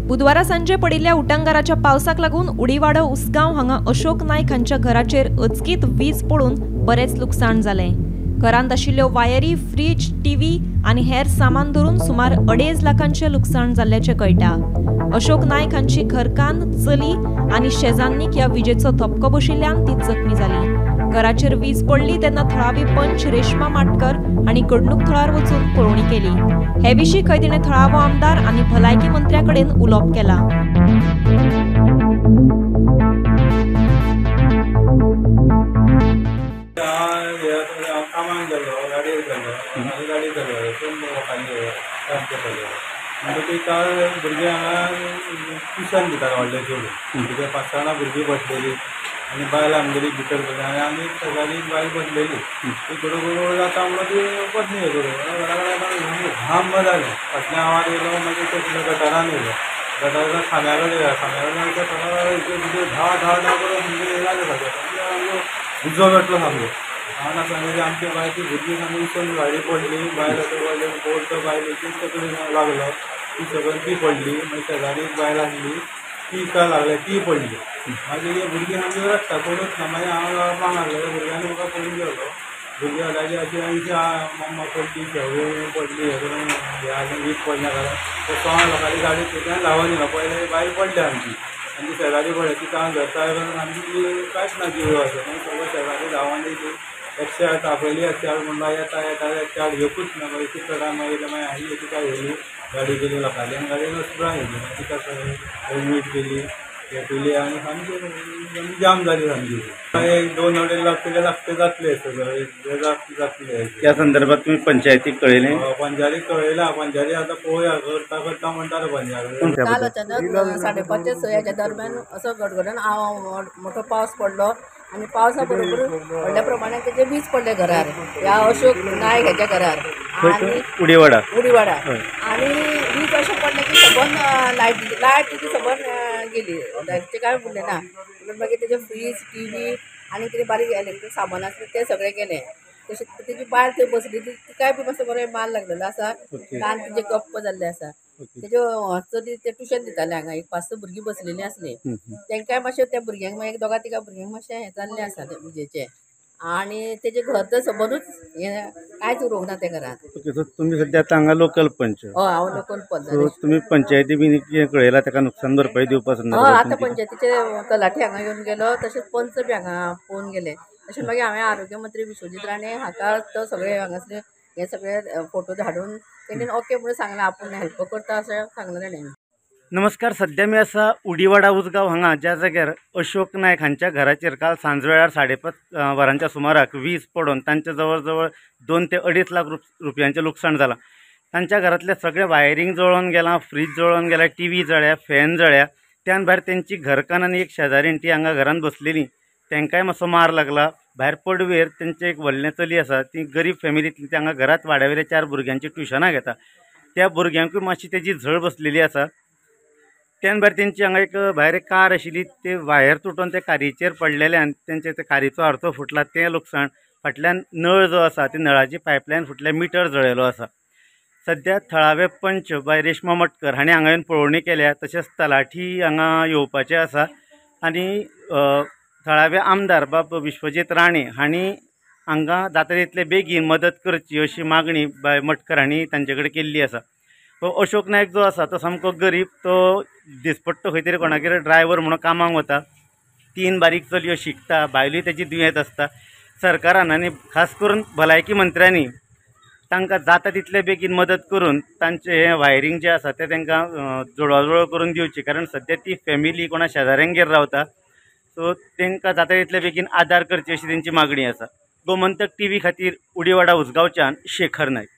बुधवारा सांजे पडिल्ल्या उटंगाराच्या पावसाक लागून उडीवाडो उसगांव हांगा अशोक नायक हांच्या घराचेर अचकीत वीज पडून बरेंच लुकसाण जालें. घरांत आशिल्ल्यो वायरी, फ्रीज, टीव्ही आनी हेर सामान धरून सुमार 2.5 लाखांचें लुकसाण जाल्ल्याचें कळटा. अशोक नायक हांची घरकान्न, चली आनी शेजान्नीक ह्या विजेचो धपको बशिल्ल्यान ती जखमी जाली. घराचेर वीज पडली तेन्ना थळावी पंच रेश्मा माटकर हांणी घडणूक थळार वचून पळोवणी केली. हे विशीं खंय तिणें थळावो आमदार आनी भलायकी मंत्र्या कडेन उलोवप केलां. कामाक गेलो, गाडयेर गेलो, गाडी चलयलो. काल भुरगीं हांगा ट्युशन दिताले व्हडले चेडूं, भुरगे 5 जाणां भुरगीं बसलेली आनी बायल आमगेली भितर गेली आनी आनी शेजारी बायल बसलेली. ती गडगड जाता म्हणून ती बसली घरा कडेन घाम जालें. फाटल्यान आवाज येयलो, मागीर ते गटारान येयलो, गटारान खांब्या कडेन येयलो, खांब्या कडेन धा धा धा करून म्हणजे जालें सगळें उजो पेटलो सामको. हांव सांगलें आमच्या बायल ती भुरगीं सामकी उसोन गाडी पडली, बायल बोल्ट बायलेची तकली लागलो, ती सगळी ती पडली. मागीर शेजारी एक बायल आसली, ती हिका लागली, ती पडली. मागीर भुरगीं सामकी रडटा, कोणूच ना. मागीर हांव पांग लागलो, भुरग्यांनी म्हाका पळोवन गेलो. भुरगीं लागली अशी अशी मम्मा पडली, शेवणी पडली, हें करून हें आनी वीज पडल्या कारण तो लोकांची गाडी थंयच्यान धांवन येयलो. पयलें बायल पडली आमची आनी ती शेजारी पडली, ती कान धरता करून आमची कांयच ना जीव आसा. मागीर सगळें शेजारी धांवन येयली, 108 आपयली, 108 म्हणटा येता येता 108 येवकूच ना. मागीर तितलो टायम मागीर मागीर आई तिका व्हेली, गाडी केली लोकांली आनी गाडी हॉस्पिटलान व्हेली. मागीर तिका एडमीट केली, पेटयली आनी सामकी जाम जाली सामकी. मागीर 2-2.5 लाख कितें लागते जातले सगळें जातले. त्या संदर्भात तुमी पंचायतीक कळयलें? पंचायतीक कळयलां. पंचायती आतां पळोवया करता करता म्हणटाले पंचायत. काल अचानक 5:30 6 ह्याच्या दरम्यान असो गडगडन मोठो पावस पडलो आनी पावसा बरोबर व्हडल्या प्रमाणात तेजे वीज पडले घरार, ह्या अशोक नायक हेच्या घरार आनी उडीवाडा उडीवाडा. आनी वीज अशें पडलें की सबंद लायट लायट तिची सबंद गेली, लायटीचें कांय उरलें ना. मागीर तेजे फ्रीज, टीव्ही आनी कितें बारीक इलेक्ट्रीक सामान आसलें तें सगळें गेलें. तशें तेजी बायल थंय बसली, तिकाय बी मातसो बरो माल लागलेलो आसा, कान तिजे गप्प जाल्ले आसा. तेज्यो चली ते ट्युशन दिताले हांगा, एक 5-6 भुरगीं बसलेलीं आसलीं, तांकांय मातशें त्या भुरग्यांक मागीर दोगा तिगा भुरग्यांक मातशें हें जाल्लें आसा तें विजेचें. आनी तेजें घर तर सबंदूच हें कांयच उरूंक ना त्या घरांत. ओके, सो तुमी सद्या आतां हांगा लोकल पंच? हय, हांव लोकल पंच. सो तुमी पंचायती बीन कितें कळयलां ताका नुकसान भरपाई दिवपा संदर्भात? हय, आतां पंचायतीचे तलाठी हांगा येवन गेलो, तशेंच पंच बी हांगा पळोवन गेले. तशें मागीर हांवें आरोग्य मंत्री विश्वजीत राणे हाका तो सगळे हांगासर हे सगळे फोटो धाडून तेणेन ओके म्हणून सांगलां, आपूण हेल्प करता अशें सांगलें तेणेन. नमस्कार, सद्या मी आसा उडीवाडा उसगांव हांगा, ज्या जाग्यार अशोक नायक हांच्या घराचेर काल सांजवेळार 5:30 वरांच्या सुमाराक वीज पडून तांच्या जवळ जवळ 2 ते 2.5 लाख रुपयांचें लुकसाण जालां. तांच्या घरांतलें सगळें वायरींग जळोवन गेलां, फ्रीज जळोवन गेला, टीव्ही जळ्या, फॅन जळ्या. त्यान भायर तेंची घरकान्न आनी एक शेजारीण ती हांगा घरांत बसलेली, तांकांय मातसो मार लागला. भायर पडवेर तेंचें एक व्हडलें चली आसा, ती गरीब फॅमिलींतली, ती हांगा घरांत वाड्यावयल्या 4 भुरग्यांची ट्युशनां घेता, त्या भुरग्यांकूय मातशी तेजी झळ बसलेली आसा. त्यान भायर तेंची हांगा एक भायर एक कार आशिल्ली, ते वायर तुटोन ते कारीचेर पडलेल्यान तेंचे ते कारीचो आरसो फुटला, तें लुकसाण. फाटल्यान नळ जो आसा ते नळाची पायपलायन फुटल्या, मिटर जळयलो आसा. सद्या थळावे पंच बाय रेश्मा मटकर हांणी हांगा येवन पळोवणी केल्या, तशेंच तलाठी हांगा येवपाचे आसा आनी थळावे आमदार बाब विश्वजीत राणे हांणी हांगा जाता तितले बेगीन मदत करची अशी मागणी बाय मटकर हांणी तांचे कडेन केल्ली आसा. अशोक नायक जो आसा तो सामको गरीब, तो दिसपट्टो खंय तरी कोणागेर ड्रायव्हर म्हणून कामाक वता. 3 बारीक चलयो शिकता, बायलूय तेजी दुयेंत आसता. सरकारान आनी खास करून भलायकी मंत्र्यांनी तांकां जाता तितले बेगीन मदत करून तांचें हें वायरींग जें आसा तें तांकां जुळवाजुळव करून दिवची, कारण सद्या ती फॅमिली कोणा शेजाऱ्यांगेर रावता. सो तांकां जाता तितले बेगीन आदार करची अशी तेंची मागणी आसा. गोमंतक टीव्ही खातीर उडीवाडा उसगांवच्यान शेखर नायक.